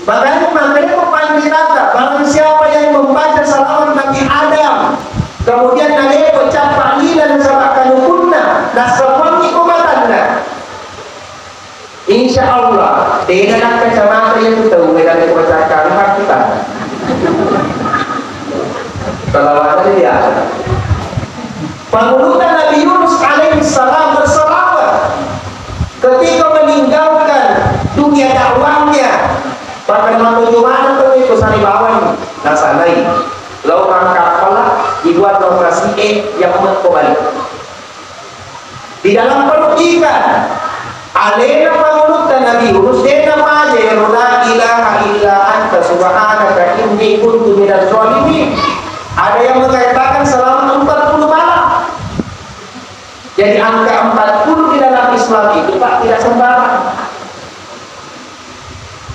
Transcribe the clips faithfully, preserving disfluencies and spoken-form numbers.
Makanya, makanya ko panritata, barang siapa yang membaca salawat Nabi Adam, kemudian nalepo cappa lila nasaba kalukunna, nassapuangngi ko matanna. Insya Allah, tena nakkacamata iya tu tau, weda ko bacakan hak kita. Salawat dia. Pangulutan Nabi Yunus alaihi salam bersalawat ketika meninggalkan dunia dakwahnya. Maka matuju maneng tu itu sari bawang nasalai. Lau mangkappala dibuat lokasi e yang mekko balik. Di dalam perut ikan, alena pangulutta Nabi Yunus, dena paja ero la ilaha illa anta subhanaka inni kuntu minaz zalimin. Ada yang mengatakan selama empat puluh malam. Jadi angka empat puluh di dalam Islam itu, Pak, tidak sembarang.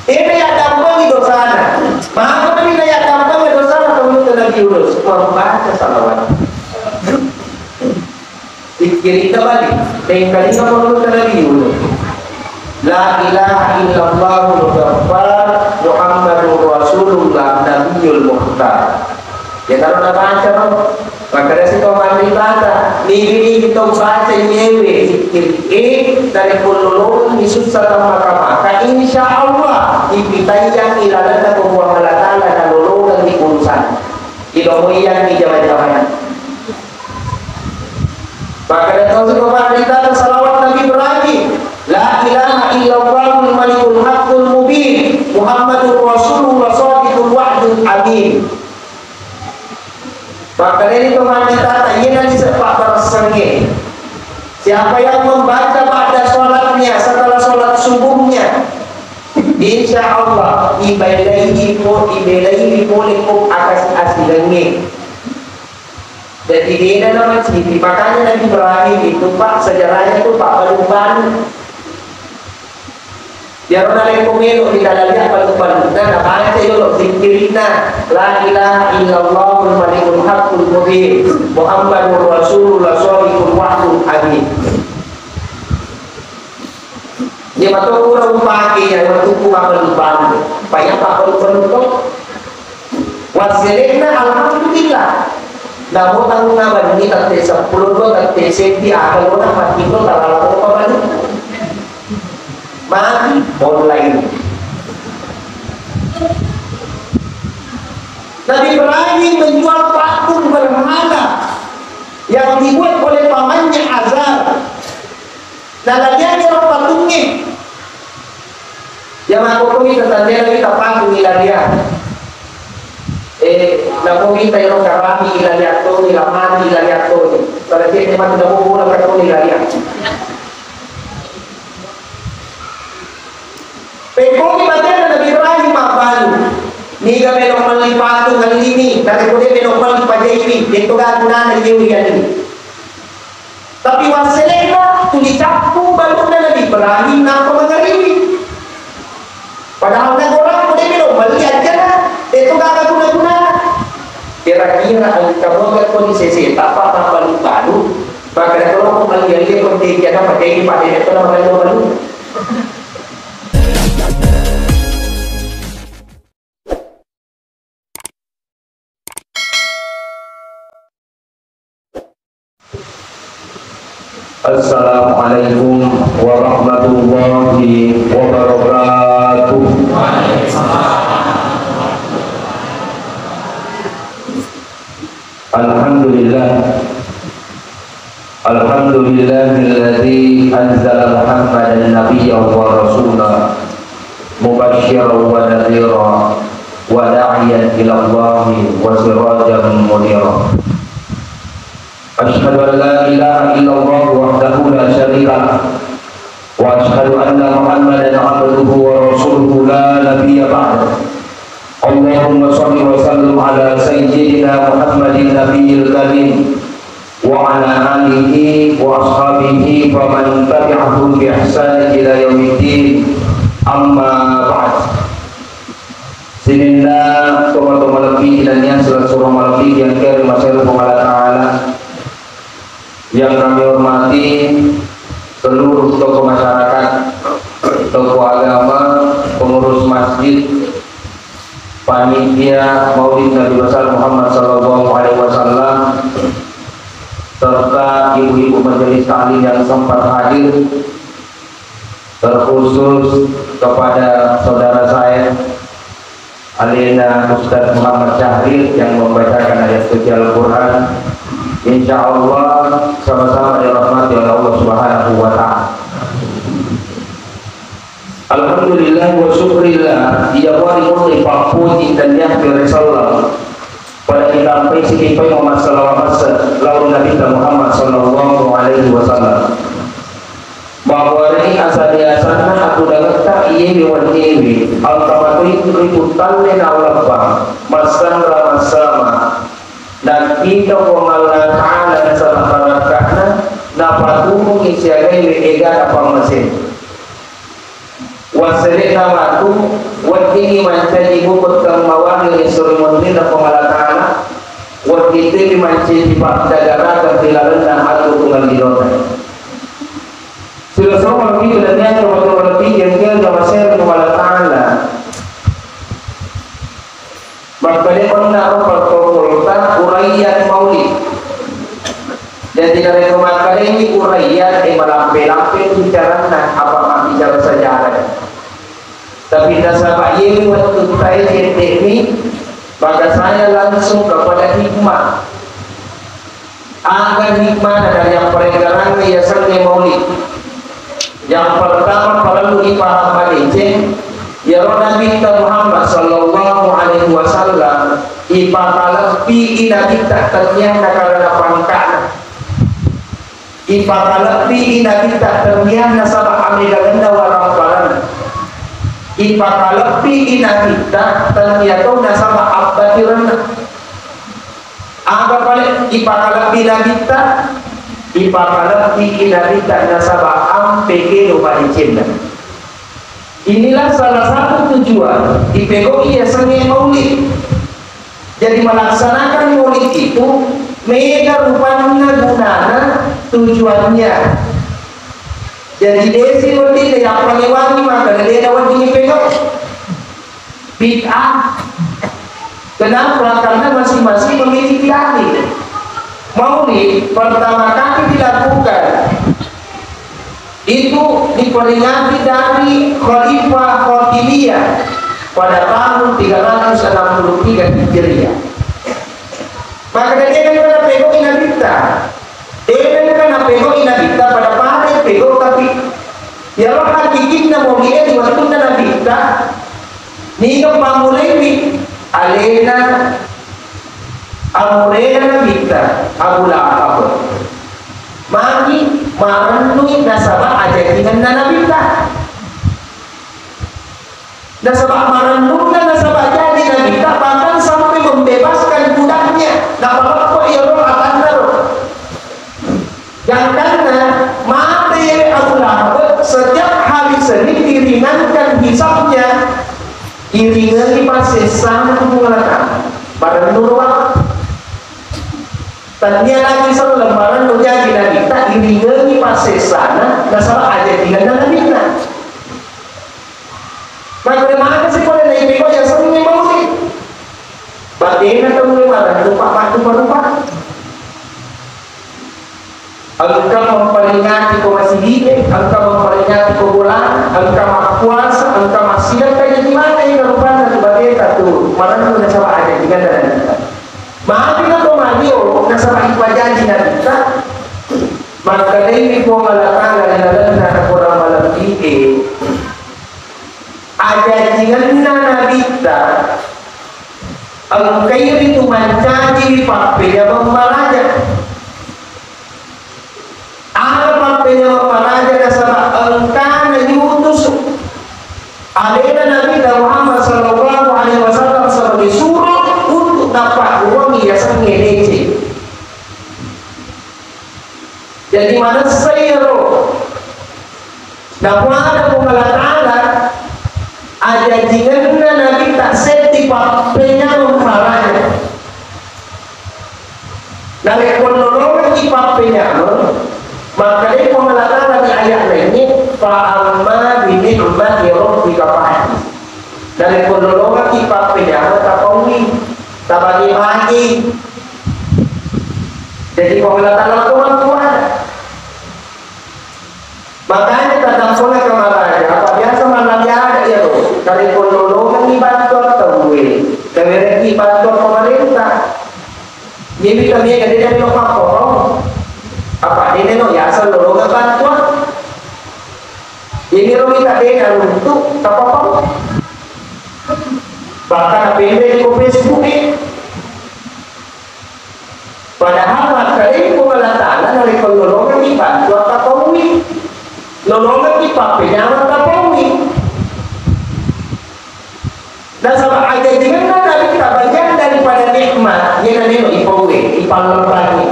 Ini yang dampengi dosana. Maka ini yang dampengi dosana pengikut Nabi Yunus. Membaca salawat. Zikirita balik. Tengkalinga pengikut Nabi Yunus. La ilaha illallahul ghaffar Muhammadur Rasulullah Nabiyul Mukhtar. Ya, kalau nabaca, no? Makanya si to mandi bata, nigi-nigi to baca nyewe zikir e, dari kululung ni susah tamaka-maka, insya Allah ipitayang ilalana ko Puang Allah Ta'ala nalolongan di urusan. Ilomoyang di jaman-jaman. Makanya to si to mandi bata salawat Nabi Ibrahim. La ilaha illallahul malikul haqqul mubin. Muhammadur Rasulullah shadiqul wa'dul amin. Makanya ini pemandita tak iya nanti sepak barasenge. Siapa yang membaca ba'da sholatnya setelah sholat subuhnya, insya Allah ibelaiwi po ibelaiwi pole ko akas asilenge. Jadi beda nama citi. Makanya Nabi Ibrahim itu, Pak, sejarahnya tuh, Pak, balu-balu. Iyaro narekko melo ri dalallia palu-palunna, nabaca yolo zikkirinna, la ilaha illallahul malikul haqqul mubin, Muhammadur Rasulullah shadiqul wa'dul amin. Iya mato pura upake iya wettukku mappalu-palu. Paya pappalu-palu to. Wasselenna alhamdulillah. Namo tangnga banni tette seppulo dua tette seddi aga lona mati to talala to pabalu. Mati online. Nabi Ibrahim menjual patung berhala yang dibuat oleh pamannya Azar. Nalaliangngi ro patungnge. Iya makkokkomi tatandena wita patung ilaliang. Eh, namo wita ero karami ilaliang toni, lamari ilaliang toni. Pada cedde matu namo bola katoni ilaliang. Pekkomi batena Nabi Ibrahim mabbalu. Niga melo melli patung ngallini, narekko de melo melli pajaiwi, de to ga gunana iyewe iyani. Tapi wasselenna tuli cappu balunna Nabi Ibrahim nappa mangariwi. Padahal nagorang ko de melo melli ajjana, de to gaga guna-guna. Kira-kira engka moga ko di sese tappa mabbalu-balu, maka de to melli ajjana ko de jana pakai pake de to na melli balu. Assalamualaikum warahmatullahi wabarakatuh. Alhamdulillah. Alhamdulillahilladzi anzala Muhammadan nabiyyan wa rasula mubasysyiran wa nadhira wa da'iyan ilallahi wa sirajan munira. Asyhadu an la ilaha illallah wahdahu la syarika lah. Wa asyhadu anna Muhammadan abduhu wa rasuluhu la nabiyya ba'dah. Allahumma shalli wa sallim ala sayyidina Muhammadin nabiyil karim wa ala alihi wa ashabihi wa man tabi'ahum bi ihsanin ila yaumiddin. Amma ba'd. Sininna tomatoa malebbi, inanniang silessureng malebbi, yang kere maseru Puang Allah Ta'ala. Yang kami hormati seluruh tokoh masyarakat, tokoh agama, pengurus masjid, panitia Maulid Nabi Besar Muhammad Sallallahu Alaihi Wasallam, serta ibu-ibu majelis taklim yang sempat hadir, terkhusus kepada saudara saya, alena Ustaz Muhammad Syahrir yang membacakan ayat suci Al-Quran. Insya Allah sama-sama dirahmati oleh Allah Subhanahu wa Ta'ala. Alhamdulillah wa syukrillah, iya wari mulai pappuji dan yahdi risallah pada ditampai sikipai Muhammad sallallahu alaihi wasallam, lalu Nabi Muhammad sallallahu alaihi wasallam. Mawarei asa biasanna aku dangetta iyewe wenniwe, altamatoi ritu talle naulabba, massanra massama. Nakkita Puang Allah Ta'ala nasaba barakka'na, napaturungi siagaiwe egana pammasena. Wassele'na matu, weddingngi mancaji bubekkang mawari ri esso ri munrinna Puang Allah Ta'ala, wedding topi mancaji paddagarageng ri lalenna aturunan linonna. Silessureng malebbi, dan yang coba-coba lebih, kira-kira jamaah saya Puang Allah Ta'ala. Makkeda onnaro protokolta uraian maulid. Jadi narekko makkedai uraian, eh, malampe-lampe bicaranna, apa mabbicara sejarah. Tapi nasaba iye wettuttae cedde'mi, maka saya langsung kepada hikmah. Aga hikmana dari appareggarangnge yasengnge maulid? Yang pertama, parellu ipahang madeceng, iyaro Nabitta Muhammad sallallahu alaihi wasallam ipakalebbii Nabitta tennianna karena pangka'na. Ipakalebbii Nabitta tennianna saba amegangenna warang-waranna. Ipakalebbii Nabitta tennia to nasaba abbatirenna. Aga pale ipakalebbi Nabitta? Ipakalebbi Nabitta nasaba ampe kedo madecenna. Inilah salah satu tujuan ipegau'i yasengnge maulid. Jadi melaksanakan maulid itu mega rupanna gunana tujuannya. Jadi desi wedding yappalewangi maka dena wedding ipegau. Bid'ah. Kenapa? Karena masing-masing memiliki dalil. Maulid pertama kali dilakukan itu diperingati dari Khalifah Fatimiyah pada tahun tiga ratus enam puluh tiga Hijriah. Maka dia kan pegau'i Nabitta. De'na napegau'i Nabitta, pada-pada pegau, tapi iyaro hakikinna maulid e di wettunna Nabitta, niga pammulaiwi? Alena amurena Nabitta, Abu Lahab. Magi marennui nasaba ajakingenna Nabitta. Nasaba marennunna nasaba jaji Nabitta, bahkan sampai membebaskan budaknya, napaleppo iyaro atanna ro. Gangkanna mate Abu Lahab, setiap hari Senin diringankan hisabnya, iringengi passessana tu Puang Allah Ta'ala. Marennu ro. Tania lagi selleng marennu jaji Nabitta, iringengi passessana nasaba ajakingenna Nabitta. Makkeda maneng si pole naipiko yasengnge maulid. Batena tauwe marennu pa-, pattupa-rupa. Engka memperingati ko masigi'e, engka memperingati ko bolana, engka mappuasa, engka massidekka, jadi mate ega rupanna tu bateta tu marennu nasaba ajakingenna Nabitta. Magi na to malio nasaba ipajaji Nabitta. Makkedai Puang Allah Ta'ala ri lalenna Al-Quran malebbi'e. Ajakingenna Nabitta, engkai ritu mancaji pappenyameng maraja. Aga pappenyameng maraja nasaba engkana yutusu alena Nabitta Muhammad sallallahu alaihi wasallam sebagai surah untuk napagguruangi yasengnge deceng. Jadi manessai iyaro. Napuada Puang Allah Ta'ala, ajakingenna Nabitta seddi pappenyameng maraja. Narekko nolongengngi pappenyameng, makkedai Puang Allah Ta'ala di ayat laingnge, "Fa amma bi ni'mati rabbika fahaddits." Narekko lolongekki pappenyameng, tapaui, tabage-bage. Jadi, Puang Allah Ta'ala to matuada. Makanya tadampola kamaraja, apa biasa mallali ada iyaro, narekko lolongenni bantuan tauwe, nawerekki bantuan pemerintah. Iye mita mega de' nalino pappapau. Apa de' nalino yaseng lolongeng bantuan. Iye miro mita de' naluntu tappapau. Bahkan napenre' ko Facebook e. Padahal makkedai Puang Allah Ta'ala narekko lolongenni bantuan tapaui. Lolongenni pappenyameng tapaui. Nasaba ajajingenna Nabitta bagian daripada nikmat, iye nalino ipauwe, ipallerangi.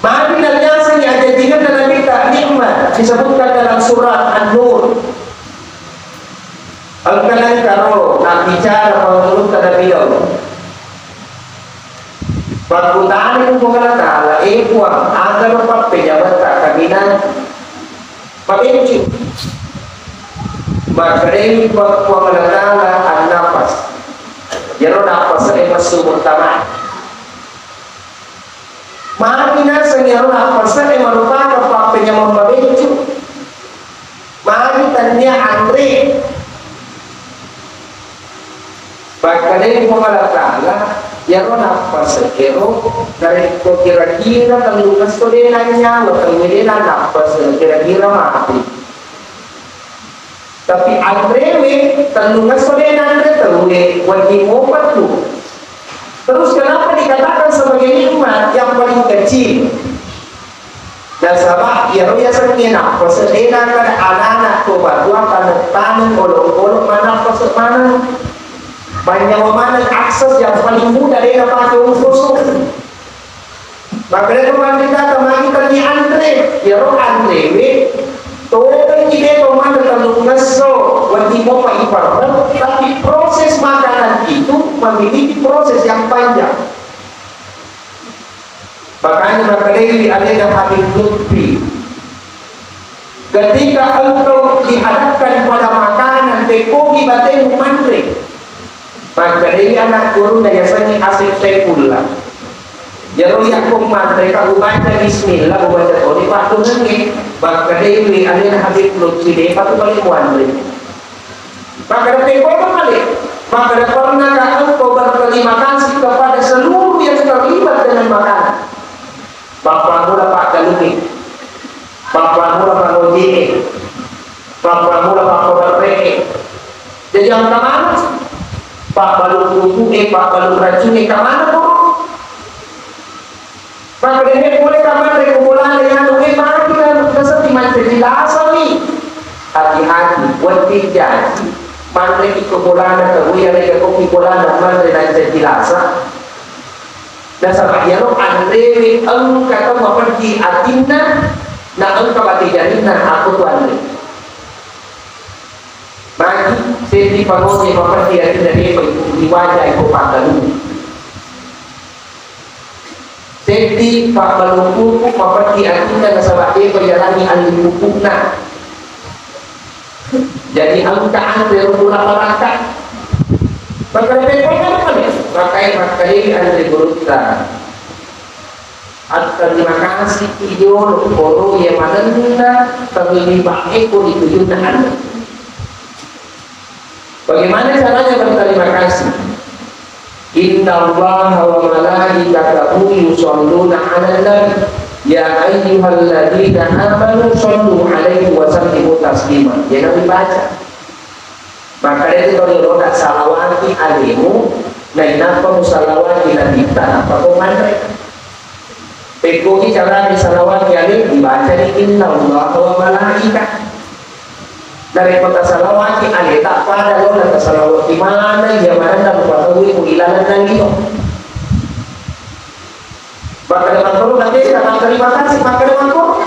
Magi nariasengngi ajajingenna Nabitta nikmat, disebutkan dalam surat An-Nur. Engka nengkaro nabbicara pangulutta Nabi Daud. Pakkutanai Puang Allah Ta'ala, "E Puang, agaro pappenyametta kaminang mabencu?" Makkedai Puang Allah Ta'ala, "An-nafas." Iyaro nafas e messu muttama. Magi naseng iyaro nafas e merupakan pappenyameng mabencu? Magi tennia anre? Makkedai Puang Allah Ta'ala, iyaro nafas ero narekko kira-kira tellungesso de' nanyawa, tauwe de' nanafas, kira-kira mati. Tapi anrewe tellungesso de' nanre tauwe, wedding mopa tu. Terus kenapa dikatakan sebagai nikmat yang paling kecil? Nasaba iyaro yasengnge nafas de' nakkeda anana to batua taneng-taneng, olok-olok, manafas maneng. Manyawa maneng, akses yang paling mudah de' napake ungkusu. Makkedai Puang Allah Ta'ala, magi tennia anre, iyaro anrewe tokengngi de' to manre tellungesso, wedding mopa ipareng, tapi proses makanan itu memiliki proses yang panjang. Makanya makkedai alena Habib Lutfi, ketika engkau dihadapkan pada makanan, pekkogi batemu manre. Makkedai anak gurunna yasengnge Asep Saifullah, iyaro yakko manre ka ubaca bismillah, ubaca toni paddungengnge. Makkedai alena Habib Lutfi, de'pa tu pale muanre. Makkeda, "Pekkoga male?" Makkeda, "Pernahkah engkau berterima kasih kepada seluruh yang terlibat dengan makanan?" Pappamula paggalungnge, pappamula pangoje'e, pappamula pappaberre'e. Jadi engka maneng? Pabbalu pupu'e, pabbalu racungnge, engka maneng, Bu? Makkedai, "Pole ka manre ko bolana iyanu, eh, magi na-, nasetti mancaji lasami." Hati-hati, wedding jaji manreki ko bolana tauwe, iyarega koki bolana manre nancaji lasa. Nasaba iyaro anrewe engka tau mapeddi atinna, na engka mate jarinna, akko tu anre. Magi seddi pangoje mapeddi atinna, depa iwajai ko paggalung. Seddi pabbalu pupu mapeddi atinna nasaba depa iyalangi alli pupu'na. Jadi engka anre ro gula parakka. Maka lebih kurang apa nih? Makanya, makanya anre gurutta. Atterima kasih ki jolo koro iya manenna terlibat eko ditujunna anre. Bagaimana caranya berterima kasih? Innallaha wa malaikatahu yusholluna 'alan nabi. Ya ayyuhalladzina amanu shollu 'alaihi wa sallimu taslima. Ya Nabi baca. Maka itu kalau roda salawati alemu, nainappa musalawati Nabi, tanappa ko manre. Pekkogi carana salawati ale, dibaca di innallaha wa malaikatahu. Narekko tasalawati aleta, pada lona tasalawati maneng iya manenna rupa tauwe ku ilalenna lino. Makkeda makkoro, nabitta matterima kasih, makkeda makkoro.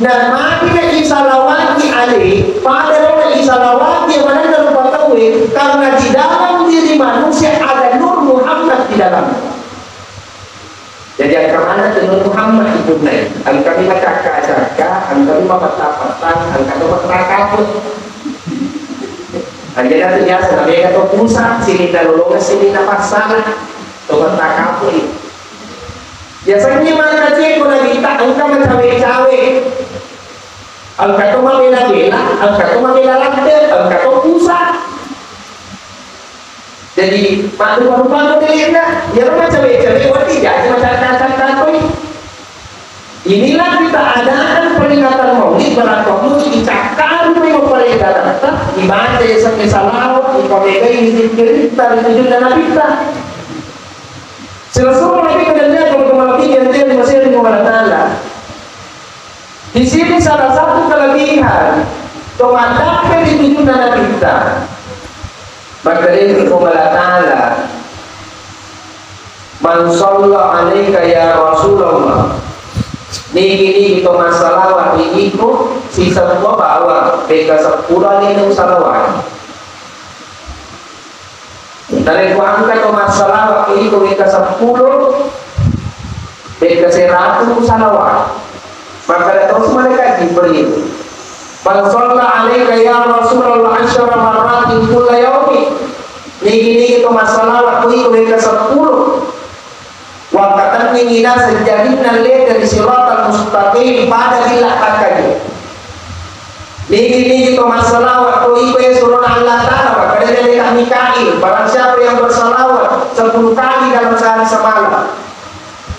Na magi na isalawati ale, pada lona isalawati iya manenna rupa tauwe, karena di dalam diri manusia ada Nur Muhammad di dalam. Jadi engka maneng tu Nur Muhammad ipunnai, engkami macakka-cakka, engkami mapetta-petta, engkami mapetta kaput. Aja tu biasa, na mega to pusa, sininna lolongang, sininna passala, to mattakappoi. Biasanya maka ceko Nabitta engka macawe-cawe, engka to mabela-bela, engka to mabela ladde, engka to pusa. Jadi, maddupa-dupa modelenna, iyaro macawe-cawe wedding jaji macakka-cakka toi. Inilah kita adakan peringatan Maulid, barang kamu dicakkaru memang peringatan, dibaca yasengnge salawat, dipamegai zikiritta ri tujunna Nabitta. Silessureng Nabitta dan dia, teman-teman, yang dia dimasih di Allah Ta'ala. Di sini salah satu kelebihan, to maddappe ri tujunna Nabitta. Makkedai Puang Allah Ta'ala, "Man shalla alaika ya Rasulullah." Nigi-nigi to massalawat ri iko, sisebbu bawang, pekka seppulo alena usalawat. Narekko engka to massalawat ri iko wekka seppulo, wekka seratu salawat. Makkeda tosi malaikat Jibril, "Man shalla alaika ya Rasulullah asyara marratin kulla yaumi." Nigi-nigi to massalawat ri iko wekka seppulo, wakkatenningi naseng jarinna lete ri siratal mustaqim pada billa takkaje. Nigi-nigi to massalawat ko iko e surona Allah Ta'ala, makkeda malaikat Mikail, barang siapa yang bersalawat sepuluh kali dalam sehari semalam,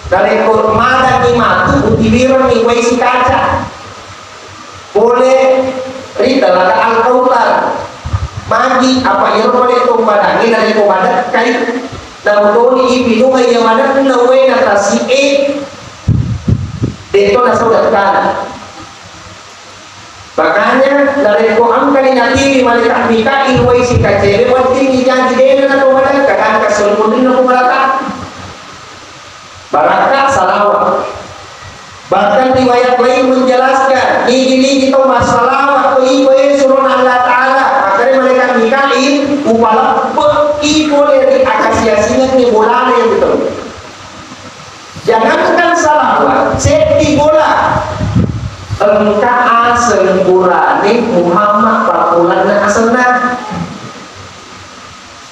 narekko madanni matu, utiwirenni wai sikaca. Pole ri Telaga Al-Kautsar. Magi, apa iyaro pole to madangnge narekko madekkai, namutoni ipinungai iya madanna waena tasi'e, de'to nasau dekkana. Makanya, narekko engkani natiwi malaikat Mikail wai sikacae, weddingngi jaji de'na nato madekka, gangka sempurna Puang Allah Ta'ala. Barakka salawat. Bahkan riwayat lain menjelaskan, nigi-nigi to massalawat ko iko e surona Allah Ta'ala, makkeda malaikat Mikail, upalebbeki pole ri akasiasingengnge bolana yang betul. Jangankan salawat, seddi bola. Engka aseng burane Muhammad, pakulanna asenna.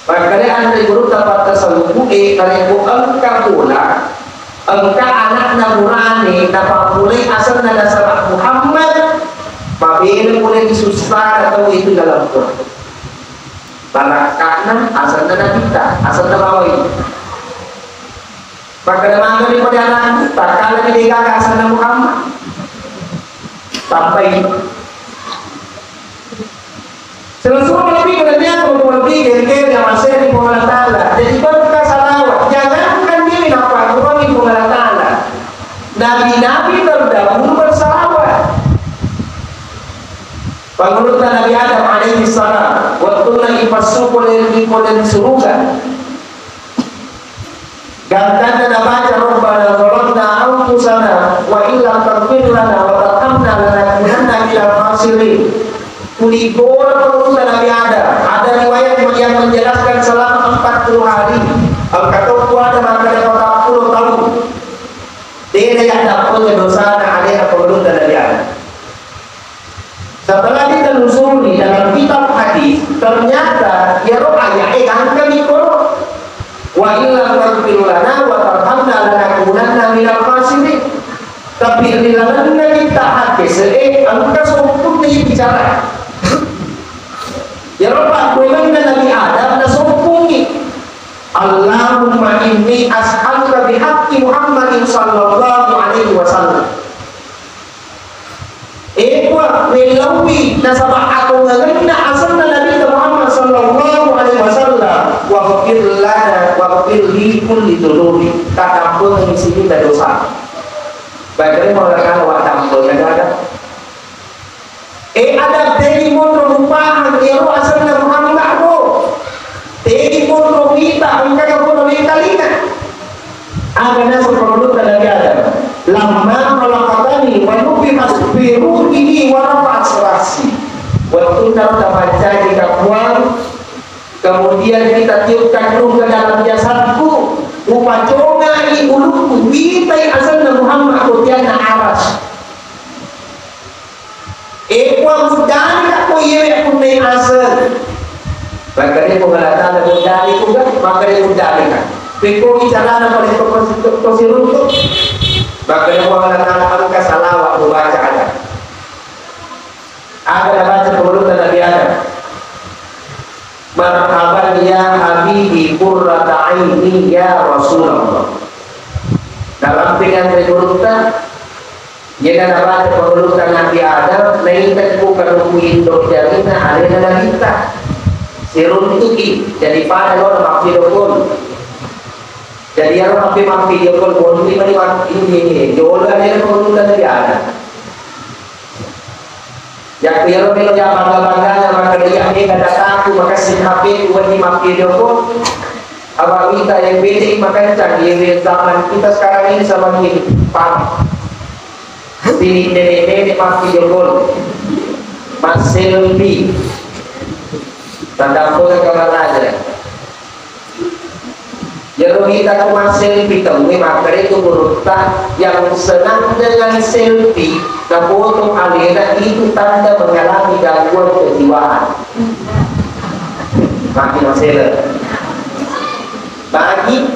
Makkeda anre gurutta pattasawufu'e, narekko engka bola, engka anakna burane, napammulai asenna nasaba Muhammad, mabela pole ri sussana tau itu dalam Quran. Barakka'na asenna Nabitta, asenna bawai. Makkeda manenni pole anakku, takkalani degaga asenna Muhammad. Tambai. Silessureng Nabitta dan dia, teman-teman, geng-geng yang masih di Puang Allah Ta'ala. Jadi berkah salawat. Jangankan diri, napakkurangi Puang Allah Ta'ala. Nabi-nabi terdahulu bersalawat. Pangulutta Nabi Adam alaihi salam, wettunna ipassu pole ri, pole ri suruga. Gangkanna nabaca, "Rabbana zalamna anfusana wa illam taghfir lana wa tarhamna lanakunanna minal khasirin." Tuli gora pangulutta Nabi Adam. Ada riwayat yang menjelaskan selama empat puluh hari. Engka to ku Adam makkeda patappulo taung. Tena yaddampengi dosana alena pangulutta Nabi Adam. Setelah ditelusuri dalam kitab hadis, ternyata iyaro aya'e gangkami koro. "Wa illam taghfir lana wa tarhamna lanakunanna minal khasirin." Tapi ri lalenna kitab hadis e engka sompunna bicara. Iyaro pakkuengenna Nabi Adam nasompungi, "Allahumma inni as'aluka bihaqqi Muhammadin sallallahu alaihi wasallam." E Puang, mellauwi nasaba atongengenna asenna Nabitta Muhammad sallallahu alaihi wasallam, waghfir lana waghfir li kulli dzunubi, tatampengengngi sininna dosa. Bagre maulakana wa tampengeng ada. E ada tegi monro mupahang ero asenna Muhammad ro. Tegi monro mita engka monro mengkalinga. Aga naseng pangulutta Nabi Adam, "Lamma khalaqtani wa nufikha fi ruhi wa rafa'ta ra'si." Wettunna tapancaji ka Puang, kemudian kita tiupkan ruh ke dalam jasadku, upacongai ulukku, witai asenna Muhammad ko tianna aras. E Puang, muddani ka ko iyewe punnai aseng. Makkeda Puang Allah Ta'ala, "Muddami kuga?" Makkeda, "Muddami ka." Pekko bicarana pada to, to, to siruntu. Makkeda Puang Allah Ta'ala, "Engka salawat mubaca ada." Aga nabaca pangulutta Nabi Adam? "Marhaban ya habibi qurrata aini ya Rasulullah." Nalamping anre gurutta, Iyana nabaca pangulutta Nabi Adam, naitakku kanuku indo jarina alena Nabitta. Siruntuki, jadi pada lona mappidio call. Jadi iyaro mappi-, mappidio call, monri mani mak-, ini, ini, jolo alena pangulutta Nabi Adam. Yakku iyaro melo ya bangga-banggana makkeda iya mega dataku, makessing H P-ku, wedding mappidio call. Awak wita yang beda makencang, iya zaman kita sekarang ini sama gini, paham? Sini nenek-nenek mappidio call, masselfie, tanda pole kamar aja. Iyaro mita ko masselfie tauwe, makkeda tu gurutta, yang senang dengan selfie, nafoto alena itu tanda mengalami gangguan kejiwaan. Maki masela. Bagi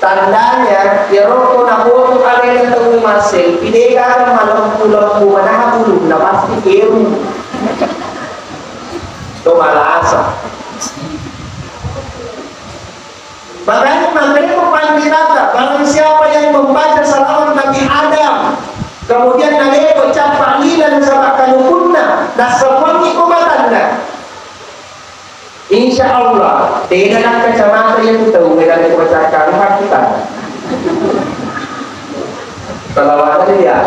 tandanya, iyaro ko nafoto alena tauwe masselfie, de gaga malempu-lempu manaha ulunna, pasti keru. To malasa. Makanya, makanya panritata, barang siapa yang membaca salawat Nabi Adam, kemudian naleko cappa lila nasaba kanukunna, nassapuangngi ko matanna. Insya Allah, tena nakkacamata yang tau, weda ko cakka, kita. Salawat dia.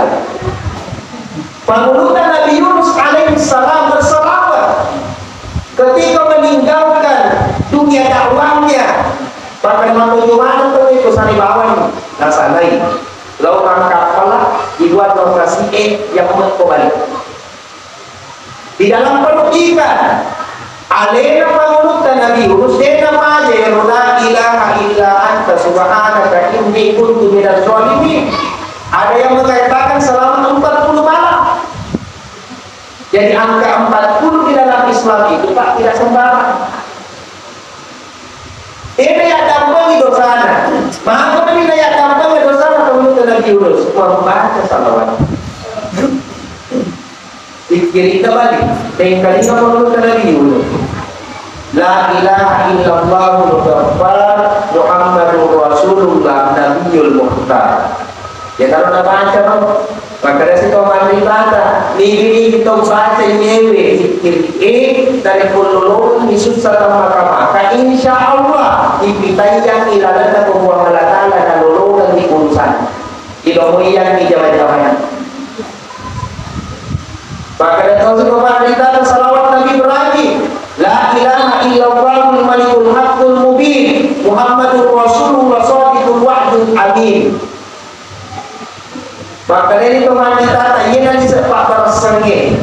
Pangulutta Nabi Yunus alaihissalam berselawat ketika meninggalkan dunia dakwahnya. Bahkan matojo maneng tau itu sari bawang nasalai. Lao mangkappala, ibuat lokasi e yang mekko balik. Di dalam perut ikan, alena pangulutta Nabi Yunus, dena maja ero la ilaha illa anta subhanaka inni kuntu minaz zalimin. Ada yang mengatakan selama empat puluh malam. Jadi angka empat puluh di dalam Islam itu, Pak, tidak sembarang. Ini yang dampengi dosana. Maka ini yang dampengi dosana pangulutta Nabi Yunus. Membaca salawat. Pikkirita balik, tengkalina pangulutta Nabi Yunus. La ilaha illallahul ghaffar Muhammadur Rasulullah Nabiyul Mukhtar. Iyataro nabaca ro, makkedasi to manritata, nigi-nigi to baca iyewe zikkiri e, narekko lolongenni sussa tammaka-maka, insya Allah ipitaiyangngi lalenna Puang Allah Ta'ala, nalolongengngi urusan. Ilomoiyangngi jama-jamana. Makkeda to suko panritata salawat Nabi Ibrahim, la ilaha illallahul malikul haqqul mubin, Muhammadur Rasulullah shadiqul wa'dul amin. Makkedani to panritata, iyena lise pabbaressangnge.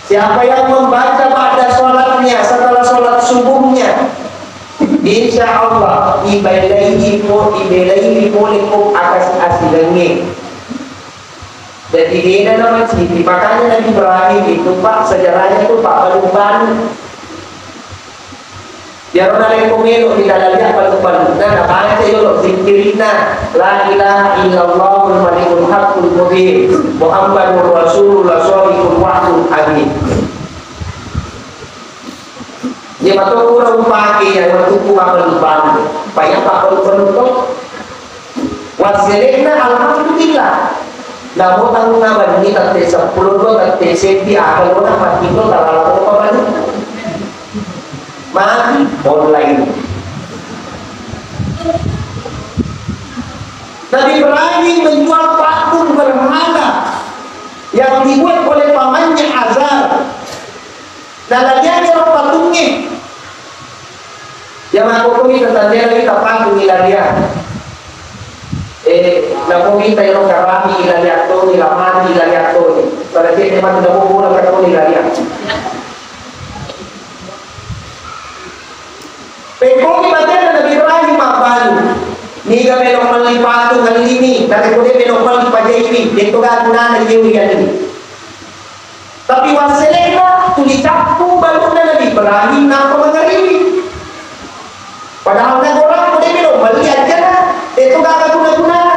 Siapa yang membaca ba'da sholatnya, setelah sholat subuhnya, insya Allah ibelaiwi po-, ibelaiwi pole ko akasi-asilengnge. Jadi dena nama citi. Makanya Nabi Ibrahim itu, Pak, sejarahnya tuh, Pak, balu-balu. Iyaro narekko melo ri laleng balu-baluna, nabaca yolo zikkirinna, la ilaha illallahul malikul haqqul mubin, Muhammadur Rasulullah shadiqul wa'dul amin. Iya mato pura upake iya wettukku mabbalu-balu. Paya mabbalu-balu to. Wassele'na alhamdulillah. Namo tannabanni tette seppulo dua, tette seddi, aga lona matinro talala mopa balu. Mati online. Nabi Ibrahim menjual patung berhala yang dibuat oleh pamannya Azar. Nalaliangngi ro patungnge. Iya makkokkomi tatandai lagi tapatung ilaliang. Eh, napomi tairo karami ilaliang toni, lamari ilaliang toni. Pada cedde matu napomi bola katoni ilaliang. Pekkomi batena Nabi Ibrahim mabbalu. Niga melo melli patung ngellini, narekko de melo melli pajaiwi, de to ga gunana iyewe yalini. Tapi wassele'na tuli cappu baluna Nabi Ibrahim nappa mangaribi. Padahal nagorang ko dé' melo melli ajjana, dé'to gaga guna-gunana.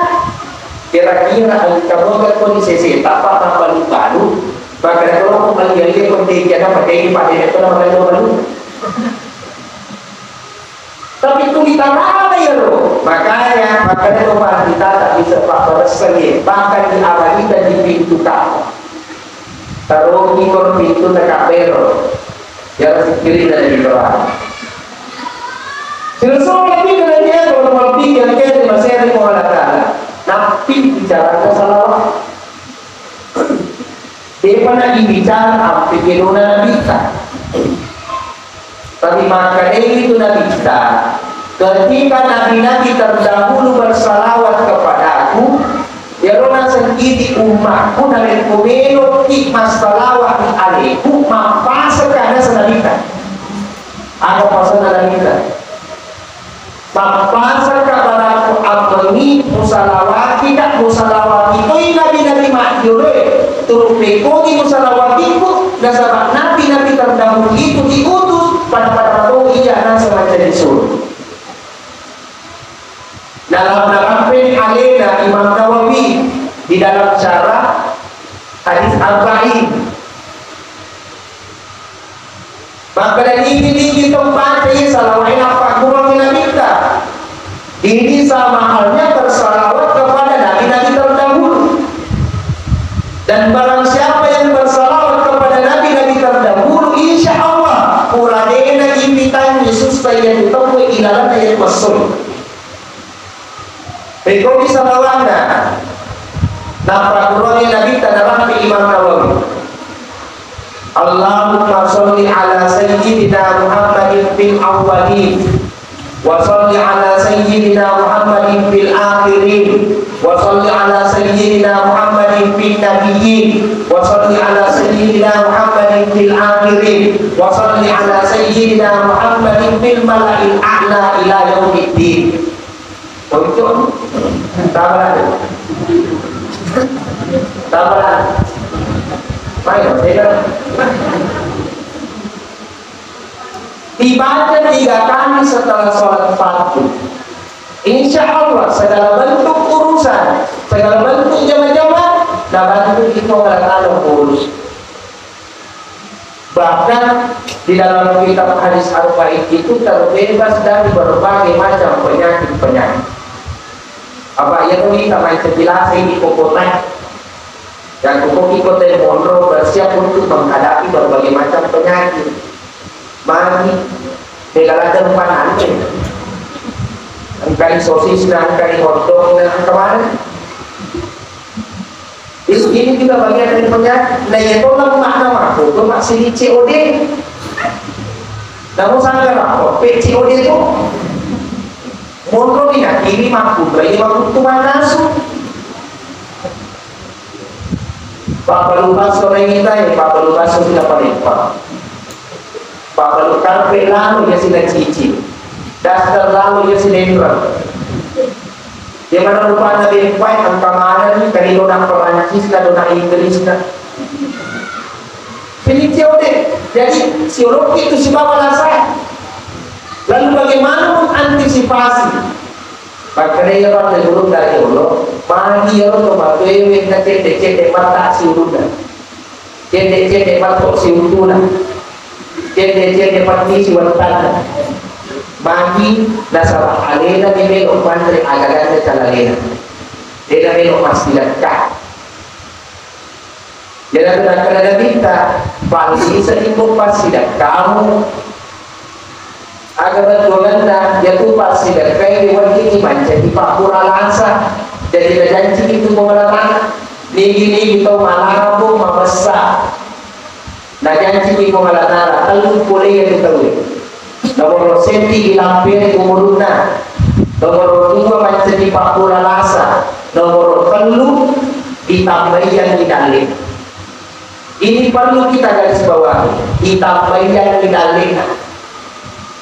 Kira-kira engka moga ko di sese tappa tappalu-palu, maka ko melli ajjana ko dé' jana pakai di pada itu nama lalu-lalu. Tapi tuli tanana iyaro. Makanya, makanya to kita tak bisa pak beresengi, bahkan diabadikan di pintu Ka'bah. Taruh ikon pintu Ka'bah ro. Ya, kiri dari Ibrahim. Silessureng lebbi ke Nabi Adam, lebbi ke engka di masere ko Allah Ta'ala. Nappi bicara ke salawat. Depa na ibicara ampe kedona Nabitta. Tapi makkedai tu Nabitta, ketika nabi-nabi terdahulu bersalawat kepadaku, iyaro naseng idi ummakku, narekko meloki massalawat ri aleku, mappaseka naseng Nabitta. Aga pasenna Nabitta? Mappaseka barakku ammengi, musalawati ka, musalawati toi nabi-nabi majjoloe, turu pekogi musalawatiku, nasaba nabi-nabi terdahulu itu diutus pada-pada to iya naseng mancaji sulu. Dalam narampeni alena Imam Nawawi di dalam syarah hadis Arba'in. Makkeda nigi-nigi to maccai salawat e nappagguruangngi Nabitta. Ini sama halnya bersalawat kepada nabi-nabi terdahulu. Dan barang siapa yang bersalawat kepada nabi-nabi terdahulu, insya Allah, pura dena ipitangi sussa yang ditemui ilalanna yang masuk. Pekogi salawanna, nappagguruangngi Nabitta narampe Imam Nawawi. Allahumma sholli ala sayyidina Muhammadin fil awwalin, wa sholli ala sayyidina Muhammadin fil akhirin, wa sholli ala sayyidina Muhammadin fil nabiyyin, wa sholli ala sayyidina Muhammadin fil akhirin, wa sholli ala sayyidina Muhammadin fil mala'il a'la ila yaumiddin. Ojo. Tabrak. Tabrak. Ayo, saya. Dibaca tiga kali setelah sholat fardu. Insya Allah, segala bentuk urusan, segala bentuk jama-jama, nabantu kita Allah Ta'ala urus. Bahkan di dalam kitab hadis Arba'in itu terbebas dari berbagai macam penyakit-penyakit. Apa iya tuh kita main sebilas ini kokotai. Dan kokoki kotai monro bersiap untuk menghadapi berbagai macam penyakit. Magi, segala tempat nanti. Engkali sosis, engkali hotdog, dan kemarin. Itu ini juga bagian dari penyakit. Nah, iya to lemakna makkuto massiri C O D. Namu sanggar apa? P C O D to. Monro ni nakiri makkuto, ini makkuto manasu. Pappalu basso naita, eh, pappalu basso sila paleppa. Pappalu karpe lalo iya sila cici. Daster lalo iya sila enreng. Iya mana rupanna bempai, engka manenni kali dona Perancisna, dona Inggrisna. Jadi sioloki itu sibawa rasa. Lalu bagaimana mengantisipasi? Makkedai iyaro anre gurutta riolo, magi iyaro tomatoae wenna cedde-cedde matta siulunna. Cedde-cedde matto siutuna. Cedde-cedde patti siwettanna. Magi nasaba alena ni melo manre agaganna calalena. Dena melo massidekka. Jadi nakkeda Nabitta, pallisani ko passidekkamu. Aga bettuanna, yatu passidekkai weddingngi mancaji pabbura lasa. Jadi najanciki tu Puang Allah Ta'ala, nigi-nigi tau malabo mabessa. Najanciki Puang Allah Ta'ala, tellu pole yatu tauwe. Nomoro seddi, dilamperi umurunna. Nomoro dua, mancaji pabbura lasa. Nomoro tellu, ditambaiyangngi dalle. Ini perlu kita garis bawahi. Ditambaiyangngi dallena.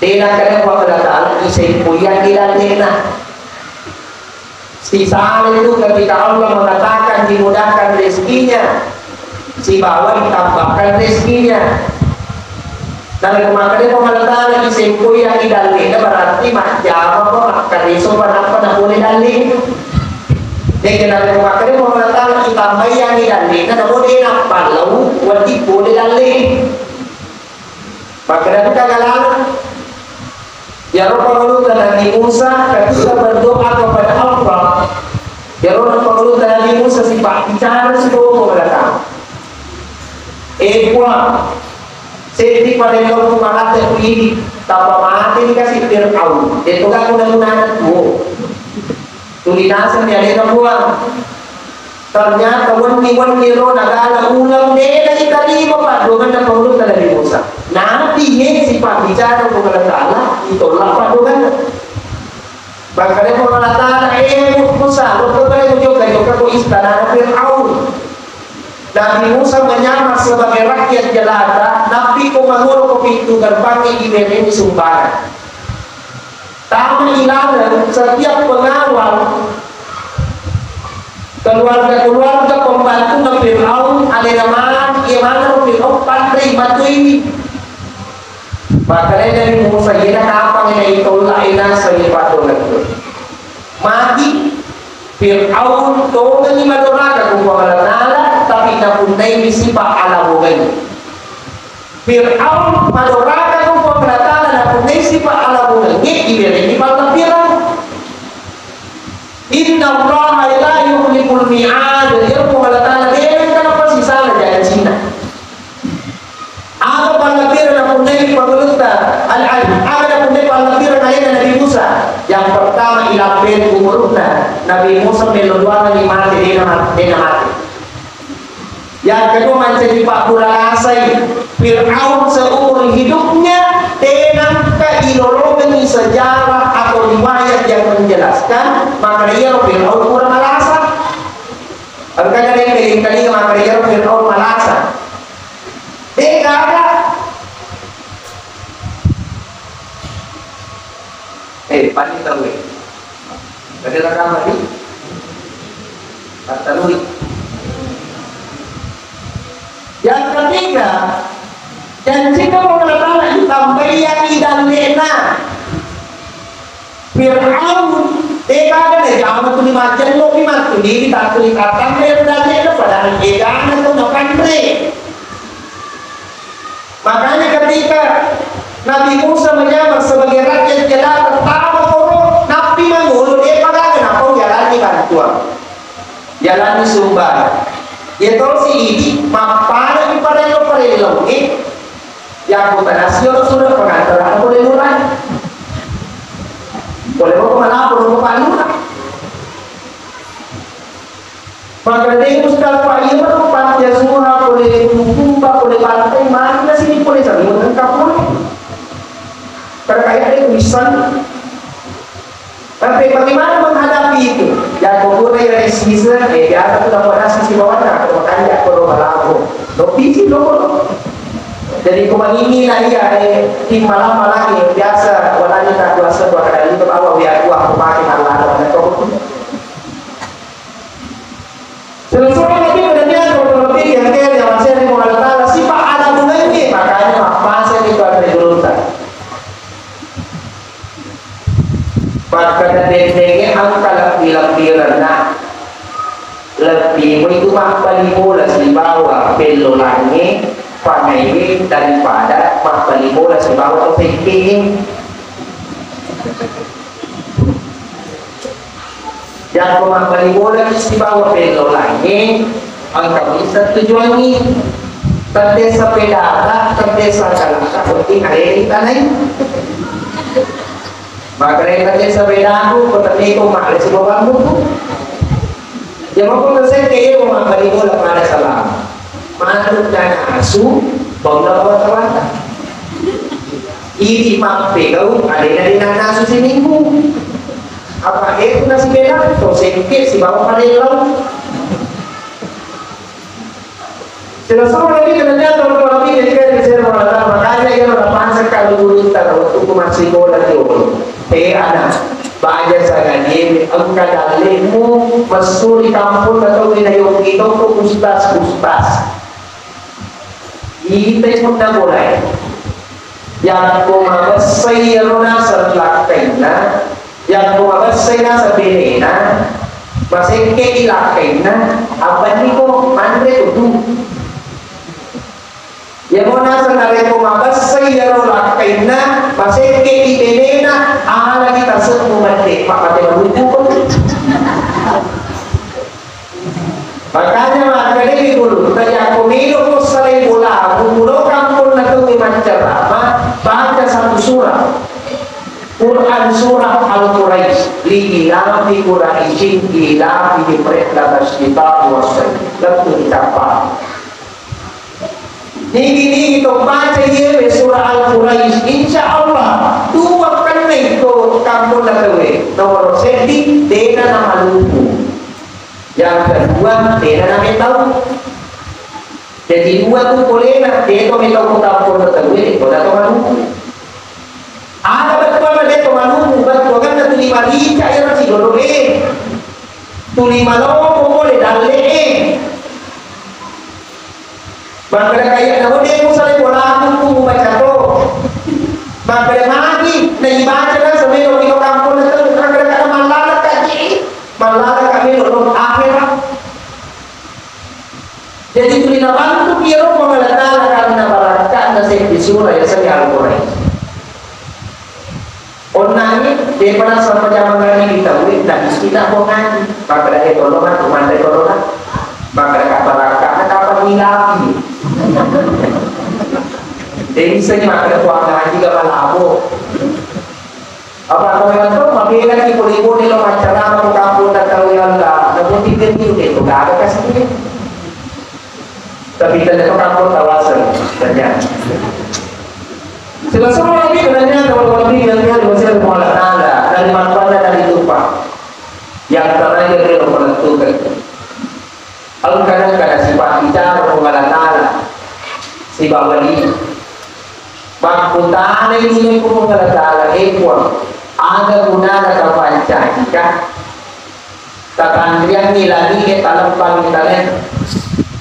Dena kada Puang Allah Ta'ala isai poiyangngi dallena. Sisala itu ketika Allah mengatakan dimudahkan rezekinya, sibawa ditambahkan rezekinya. Narekko makkeda Puang Allah Ta'ala isempoi yang idallena, berarti majjama pa makkareso pa nappa napole dalle. Dekke narekko makkeda Puang Allah Ta'ala itambai yang idallena, namo de nappa lau wedding pole dalle. Makkeda engka galau. Iyaro pangulutta Nabi Musa ketika berdoa kepada Allah. Iyaro pangulutta Nabi Musa sipabbicara sibawa Puang Allah Ta'ala. Eh Puang, seddi pada iyaro ku maratte ku idi, tappa mate ni kasi Fir'aun. Deto gak guna-gunana tuo. Tuli naseng ni alena Puang. Ternyata wenni-wenni ro nagala uleng de naitarima paddoangenna pangulutta Nabi Musa. Napi ye sipabbicara Puang Allah Ta'ala, itolla paddoangenna. Makkeda Puang Allah Ta'ala, eh Musa, lokka bale mujokka-jokka ko istana Fir'aun. Nabi Musa menyamar sebagai rakyat jelata, nappi ko mangolo ko pintu gerbang ibereni sumbangan. Tama ilaleng setiap pengawal keluarga-keluarga pembantu Fir'aun, alena man, iya maneng Fir'aun panrei matuini. Makkedai Nabi Musa, iyena kapang ena itolla ena seni paddoangenna. Magi Fir'aun tongengi madoraka ku Puang Allah Ta'ala, tapi napunnai sipa alabongengi. Fir'aun madoraka ko Puang Allah Ta'ala napunnai sipa alabongengnge iberengi pallabbirang. Inna Allah la yukhliful mi'ad. Ya Puang Allah Ta'ala de engka napasisala janjina. Aga pallabbirang napunnai pangulutta al-, al-, aga napunnai pallabbirang alena Nabi Musa? Yang pertama, ilapperi umurutta. Nabi Musa mello duangengi mate, dena mat-, dena mate. Yang kedua, mancaji pabburasai. Fir'aun seumur hidupnya tenangka ilolongengi sejarah atau riwayat yang menjelaskan, maka dia Fir'aun pura malasa. Engka yang kali-kali maka dia Fir'aun malasa. Dega ada. Eh, panita gue. Tadi rekaman di Pattanui. Yang ketiga, janji kamu Allah Ta'ala ditambahi yang idallena. Fir'aun, tega ada deh, kamu tuh lima jelo, lima tuh di, tak tuh di, tak tambah yang idallena, padahal tega ada tuh makan deh. Makanya ketika Nabi Musa menyamar sebagai rakyat jelata, tama koro, nappi mangolo, depa gaga napau jalani bantuan. Jalani sumbangan. Iya tosi idi, mappada di parello-parello, eh. Yang kota nasio sudah pengantar apa boleh mulai. Boleh mau kemana pun mau. Makkedai Ustaz, Pak, iya matu panti asuhan pole Bulukumba, pole Pantai, magi nasini pole Sanur, engka pole. Pada kayak ada tulisan. Tapi bagaimana menghadapi itu? Ya, pokoknya ya, di season, eh, biasa tuh dapat nasi si bawahnya, atau makan ya, kalau balago. Lo biji lo. Jadi, ko manini na iya, eh, tim malam-malam, eh, biasa, walani tak kuasa, dua kali itu bawa, biar kuah, aku pakai malam, ada kok. Selesai lagi kemudian kalau lebih yang kaya yang masih ada Allah Ta'ala, sifat ada gunanya, makanya mappaseng itu ada di gurunta. Makkeda dendenge engka lebbi-lebbirenna. Lebbi mo itu mabbali bola sibawa pellolangnge, pangaiwe daripada mabbali bola sibawa to sekkengnge. Yakko mabbali bola sibawa pellolangnge, engka bisa tujuangngi. Tette sepedata, tette sakalata, penting aleni tanai. Makanya tette sepedaku, ko tette ko male sibawa bambuku. Ya, mako sekke iya ko mabbali bola pada salama. Manuk nanasu, bauna bawa tawata. Idi mappegau, alena di nanasu siminggu. Apa itu nasi belang, to sekke sibawa parellau. Sila suruh lagi kerja kalau lebih dari saya, makanya yang orang pasang kalau guru kita, waktu aku masih bola di Olo. Eh, ada. Baja sagaliwe, engka dallemu, messu ri kampung atau ri nayoki toko ustaz-ustaz. Itai punna bolai. Yakko mabessai iyaro naseng lakkainna, yakko mabessai naseng benena, masekkeki lakkainna, abbaniko manre ko tu. Iyamo naseng narekko mabessai iyaro lakkainna, masekkeki benena, alani tasebbu mande, mappate maluku ko. Makanya makkedai gurutta, yakko melo ko salai bola, mulo kamponna tauwe maccarama, baca satu surah. Quran surah Al-Quraisy, li ilafi Quraisyin ilafihim rihlatasyita'i wassaif. Lettu dicappa. Nigi-nigi to baca iyewe surah Al-Quraisy, insya Allah, dua kennai to kamponna tauwe. Nomor seddi, dena namaluku. Yang kedua, dena nametau. Jadi dua tu polena, deto metau ko kamponna tauwe, deto dato maluku. Ada bettuanna deto maluku, bettuanna tuli marica ero sidoro e. Tuli maloko pole dalle e. Makkeda kaya namo de musalai bolaku ku mubaca to. Makkeda magi na ibaca na semelo kilo kamponna tauwe, makkeda kada mallala kaji, mallala kamelo no akhirat. Jadi tuli nabantu iyaro Puang Allah Ta'ala karena barakka'na seddi surah yasengnge Al-Quraisy. Onnangngi, depa nassempajang mangaji ri tauwe, na istilah ko ngaji. Makkeda e tolonga, kumandai tolonga. Makkeda kabarakka'na kapang ilapi. Demissengngi makkeda Puang ngaji ga malabo. Apa kau yang tahu, mabela ki pole-pole lo maccarama ko kampong na tau yang Allah. Namun tiga itu deh, tu gak ada kasih. Tapi tanya ko kampong tawaseng, tanya. Selesai lagi tanya kalau lebih yang dia masih ada Allah Taala dari mana dari lupa. Yang terakhir dia menentukan. Engka-engka nasipati cara Puang Allah Taala sibawa lino. Makkutanai lino ku Puang Allah Taala, "E Puang, aga gunana tapancajika? Tatanriangngi langi'e, talempangngi tanae.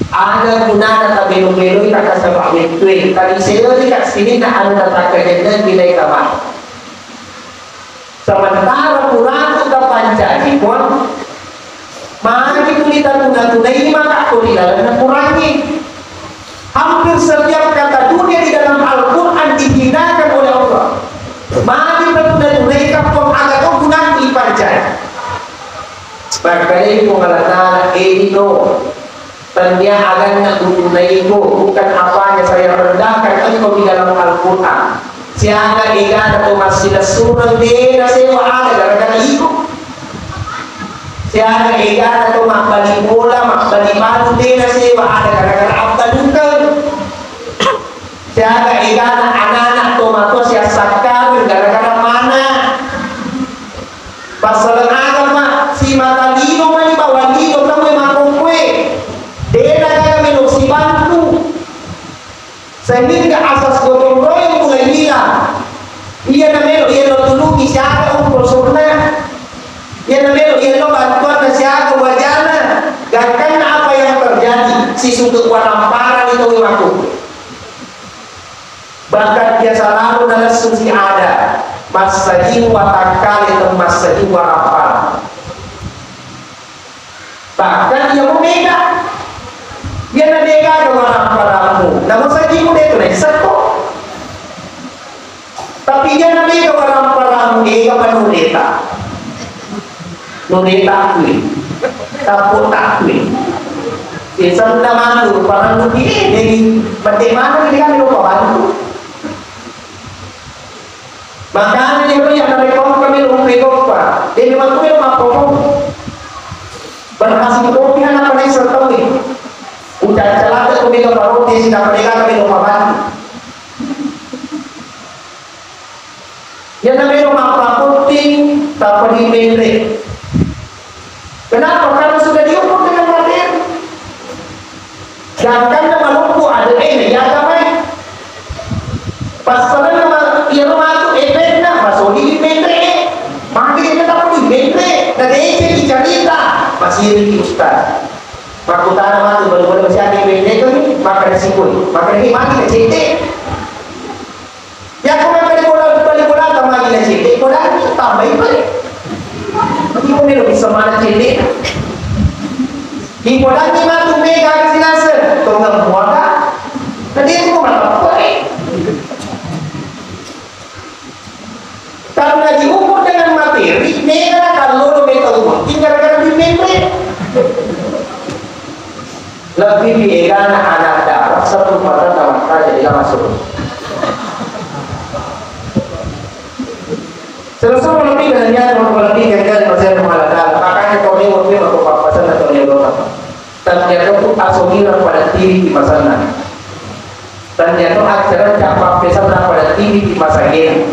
Aga gunana tabelo-beloi takasaba wettue? Tadiseurika sininna anu tatakkajenne'ki naita matu." Sementara puraku tapancaji, Puang, magi tuli tatuna-tunai maka ko ri lalenna Qurangnge. Hampir setiap kata dunia di dalam Al-Quran dihinakan oleh Allah. Magi tatuna-tunai ka, Puang, aga to gunana ipancaji? Makkedai Puang Allah Taala, "E lino, tennia aganna utunaiko, bukan apanya saya rendahkan engkau di dalam Al-Quran." Siaga egana to massilessureng de nasewa ada gara-gara iko. Siaga egana to mabbali bola, mabbali batu de nasewa ada gara-gara abbalukeng. Siaga egana anak-anak to mato siassakkareng gara-gara mana. Passaleng aga ma simata lino mani bawang lino tauwe makkokkoe. Dena gaga melo sibantu. Sehingga asas gotong royong mulai hilang. Iya na melo iya lo tulungi siaga ungkul surna. Iya na melo iya lo bantuanna siaga wajana. Gangkanna apa yang terjadi, sisutu waramparani tauwe makkokkoe. Bahkan biasa lalu nalessu si ada, massajing watakkale temmassajing warappara. Bahkan iya mu mega, iya na mega ke warapparamu, namu sajimu de tu naisakko. Tapi iya na mega warapparamu, ega manu deta. Nure takkui, tappo takkui. Sisenna matu, parellu diedeni, mate maneng ri kami lo pabantu. Makanya dia beri yang dari kau kami lo mengkoppa. Dia memang tu yang makomo. Berhasil kopi anak pada sertawi. Ucap celaka tu mega paroti, sina mereka kami lo pabantu. Iyana melo mappakotting, tappa dipenre. Kenapa? Karena sudah diukur dengan materi. Sedangkan maloppo ada eh, ya kamai. Pasalanna ma-, iyaro matu eh, penna, masoli dipenre eh. Maka kita tappa dipenre, na dece dicarita, masiri ustaz. Makkutana matu, baru-baru siapa dipenre tu, maka resiko, maka ini mati kecete. Ya, cedde' podangngi, tambai pale. Iko melo bisa mana cedde'. Ipodangngi matu mega silase, tongeng muaga. Tadi itu mata pale. Karena diukur dengan materi, mega kallolo meta uang, gara-gara di memre. Lebbi pi egana anak dara, satu mata tamatta jadi masuk. Selesai lebbi dengan niat, lebbi dengan niat, masih ada mahala dara. Makanya kau ni waktu itu aku papasan atau ni doa. Tanriato asogira pada tiwi di masanna. Tanriato acara capa pesanna pada tiwi di masagena.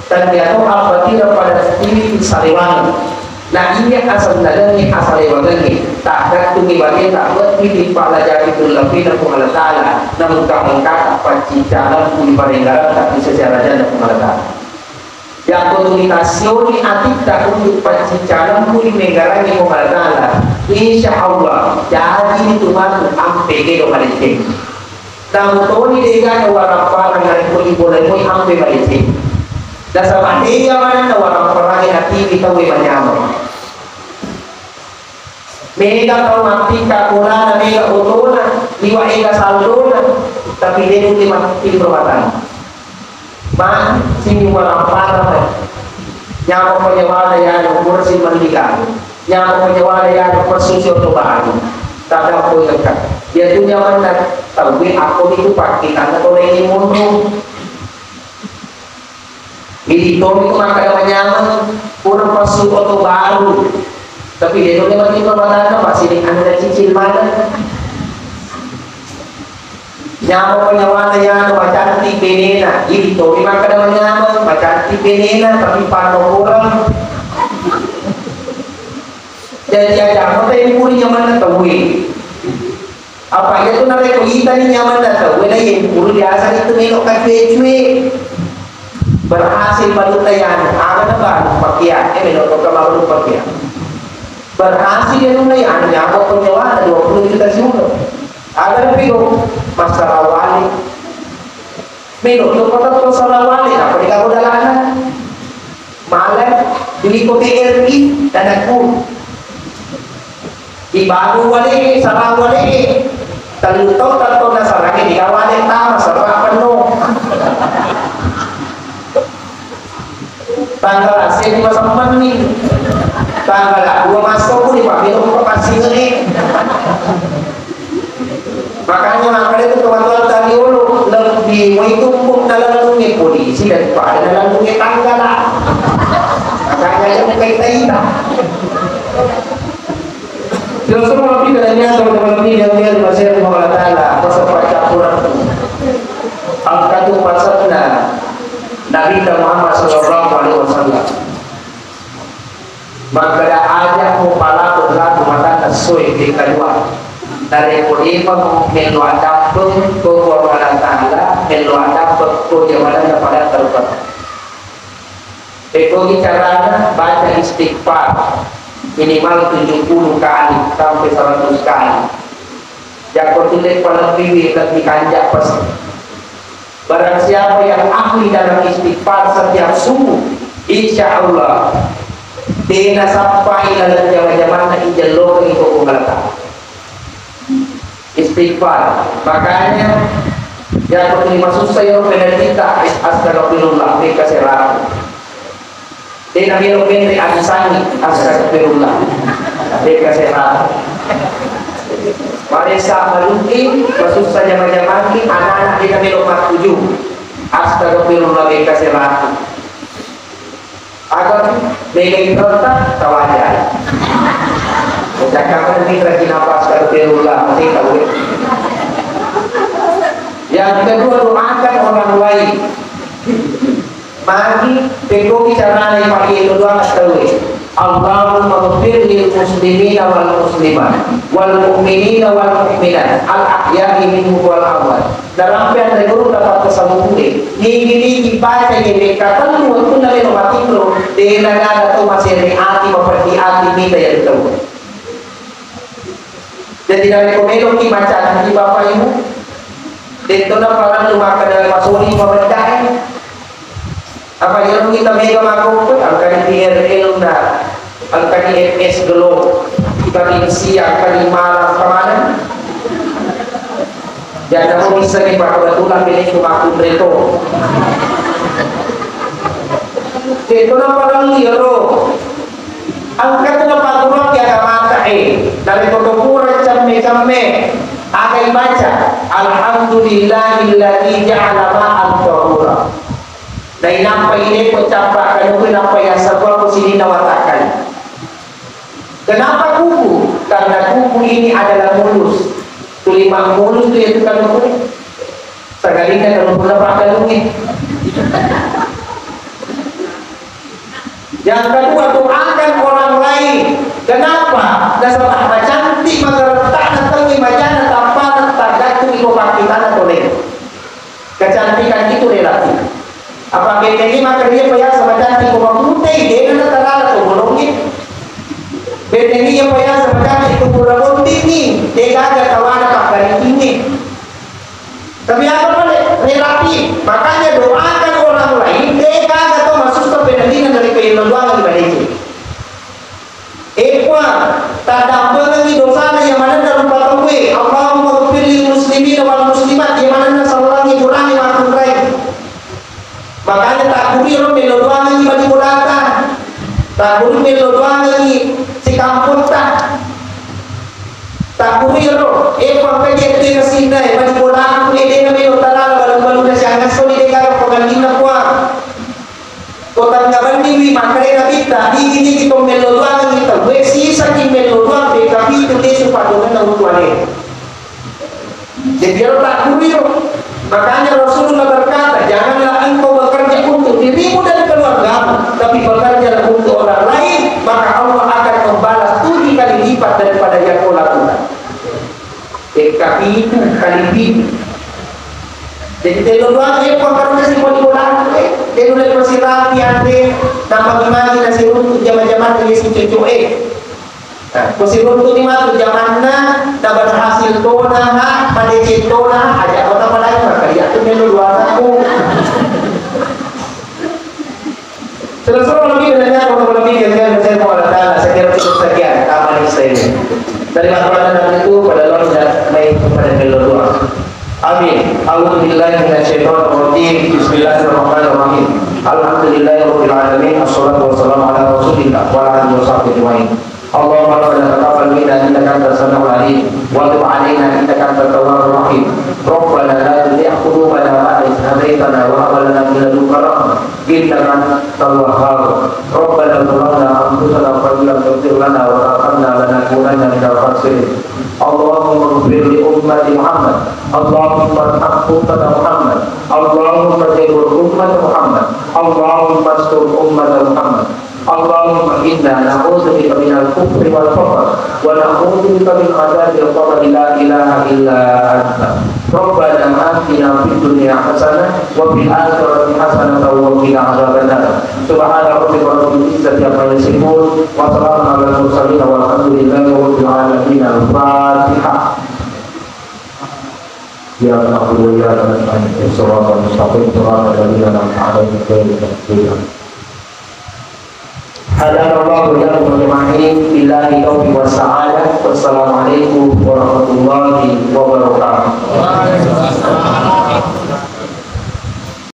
Tanriato abatira pada tiwi di salewangi. Na iya asennalengnge asalewangengnge, taggattungngi bageta wetti tippalajaki tullapina Puang Allah Ta'ala, namengka-mengkata pacciccalempu di parengngeretta di seserajanna Puang Allah Ta'ala. Yakko tuli tassioni atitta untuk pacciccalempu di menggarangi Puang Allah Ta'ala, insya Allah jadi itu matu ampe kedo madeceng. Namu toni degana warapparang narekko ibolemoi ampe madeceng. Nasaba deya manenna warapparangi natiwi tauwe manyameng. Mega tau mattikka purana, mega otona, liwa ega saldona, tapi de nulle matti permatana. Ma sini warapparang. Nyameng penyewana yanu kursi mendika. Nyameng penyewana yanu persusi oto baru. Tadappo yekka. Dia tu nyamanna tauwe akko itu pakkitanna toleni mundu. Idi tomi tu makkada manyameng, pura passu oto baru. Tapi de nulle mati permatana, masih ada cicil mana. Nyameng penyewana yanu macantik benena. Idi tomi makkada manyameng, macantik benena, tapi panno kurang. Jadi aja mo tadi puri nyamanna tauwe. Apa iya tu narekko itani nyamanna tauwe, na iya puru biasa itu melo kacue-cue. Berhasil balu tayang, aga na balu pakia, eh melo kota balu pakia. Berhasil ya nuna ya, nyameng penyewana dua puluh juta siuno. Aga na pigo, masalah wali. Melo tu kota tu salah wali, apa di kamu dalana? Malah beli ko P R I dan aku. Di baru wale, sarang wale. Tellu taung tatto nasarang di kawale tama sarang penuh. Tanggal asie di masammanni. Tanggal dua masuk di pamilo ke pasir. Makanya makkeda tu tomatoatta riolo, lebbi moi tumpuk nalellungnge polisi daripada nalellungnge tanggala. Makanya aja buka ita-ita. Terus semua kita dan nyata teman-teman yang dia masih Allah Ta'ala, masa pacapuran. Angkatu pasatna Nabi Muhammad sallallahu alaihi wasallam. Makkeda aja mupalako laku matanna soe de kalua. Narekko depa mello addampeng ko Puang Allah Ta'ala, mello addampeng ko jamananna pada terpet. Pekogi carana baca istighfar minimal tujuh puluh kali sampai seratus kali. Jakko tulle palebbiwi lebbi kanja pes. Barang siapa yang ahli dalam istighfar setiap subuh, insya Allah, dena sappai laleng jama-jamanna ijellokengi ko Puang Allah Ta'ala. Istighfar. Makanya, yang penting masussa yang penelita, astagfirullah, mereka seratus. Dena melo menre abisangi, astagfirullah. Deka sehat. Maresa maluki, masussa jama-jamaki, anak-anak dena melo matuju. Astagfirullah, deka sehat. Agar mega iperta, tawajai. Ucapkan mitra kinapa astagfirullah, mesti tahu. Yang kedua, doakan orang lain. Magi, pekoki carana ipake doa tauwe. Allahumma ghfir lil muslimina wal muslimat, wal mu'minina wal mu'minat, al ahya'i minhum wal amwat. Narampe anre guru dapat tasawufude. Nigi-nigi baca ye mekka tellu wettunna melo matinro, dena gaga tau masere ati, mapeddi ati mita ya tau. Jadi narekko meloki macanti Bapak Ibu, dettona parellu makkeda masoli pameddae. Apa iyaro kita mega makkokkoe, engkani T R L na, engkani F S Glow, engkani Insia, engkani Malang, kemana? Jangan mau bisa nih, Pak, kebetulan ini cuma kunreto. Itu apa lagi ya, Bro? Engka tu napaggurukki agamata e, narekko to pura cemme-cemme, aga ibaca? Alhamdulillahilladzi ja'ala ma'an tahura. Nainappa ilepo cappa kanuku, nappa yasabua ko sininna watakkale. Kenapa kuku? Karena kuku ini adalah mulus. Tuli mammulus tu yatu kanuku. Sagalinna kanuku napakkalungi. Yang kedua, doakan orang lain. Kenapa? Nasaba macantik magerettana, tengngi majana, tappana, tergantung iko pakkitana toleng. Kecantikan itu relatif. Apa bennengngi makkeda iya payasa macantik ko maputei, dena natarala to bolongnge. Bennengngi iya payasa macantik ko pura bottingngi, degaga tawana pakkaritingnge. Tapi apa pale? Relatif. Makanya doakan orang lain, degaga to masussa penelina dari keilmuan di Malaysia. E Puang, taddampengengngi dosana iya manenna rupa tauwe. Allahumma ghfir lil muslimina wal muslimat, iya manenna sallangnge, kurangi makkunrai. Makanya takkuriro mello doangengngi bali bolata. Takkuri mello doangengngi sikampotta. Takkuriro, e Puang, kaje tu kasinna e bali bolaku, e dena melo talala balu-baluna siangassoni, dega pengallinna Puang. Ko tengnga benniwi makkedai Nabitta, digi-digi to mello doangengngi tauwe, sisaki mello doang, pekka pitu desu padongenna wudhu ale. Jadi ero takkuriro. Makanya Rasulullah berkata, janganlah engkau bekerja untuk dirimu dan keluargamu, tapi bekerjalah untuk orang lain, maka Allah akan membalas tujuh kali lipat daripada yang kau lakukan. Pekka pitu kali pitu. Jadi tello doang, e Puang, karena si poli bola, e, tello le pasirapi ande, namagi-magi nasiruntu jama-jamana Yesus cocok, e. Nah, ko siruntu ni matu jamanna, na berhasil tona ha, madeceng tona ha, aja kota padang, maka dia tu melo dua aku. Selesai lebih dari yang kurang lebih dari yang saya mau Allah Ta'ala, saya kira cukup sekian, taman saya ini. Dari laporan dan itu pada lo tidak main kepada mello dua. Amin. A'udzubillahi minasyaitonirrajim. Bismillahirrahmanirrahim. Alhamdulillahirabbil alamin. Assalatu wassalamu ala Rasulillah wa ala alihi wasahbihi ajmain. Allahumma rabbana taqabbal minna innaka antas samiul alim wa tub alaina innaka antat tawwabur rahim. Rabbana la tuzigh qulubana ba'da idh hadaytana wa hab lana min ladunka rahmah innaka antal wahhab. Rabbana zalamna anfusana wa in lam taghfir lana wa tarhamna lanakunanna minal khasirin. Allahumma ighfir li ummati Muhammad. Allahumma arham ummata Muhammad. Allahumma jabur ummata Muhammad. Allahumma astur ummata Muhammad. Allahumma inna na'udzubika minal kufri wal faqr, wa na'udzubika min adzabil qabri, la ilaha illa anta. Rabbana atina fid dunya hasanah, wa fil akhirati hasanatan, wa qina adzabannar. Subhana rabbika rabbil izzati amma yasifun, wa salamun alal mursalin, walhamdulillahi rabbil alamin. Al-Fatihah. Iyyaka na'budu wa iyyaka nasta'in. Ihdinas siratal mustaqim, siratal ladzina an'amta 'alaihim ghairil maghdubi 'alaihim Hadanallahu wa iyyakum ajma'in. Billahi taufiq was sa'adah. Wassalamualaikum warahmatullahi wabarakatuh.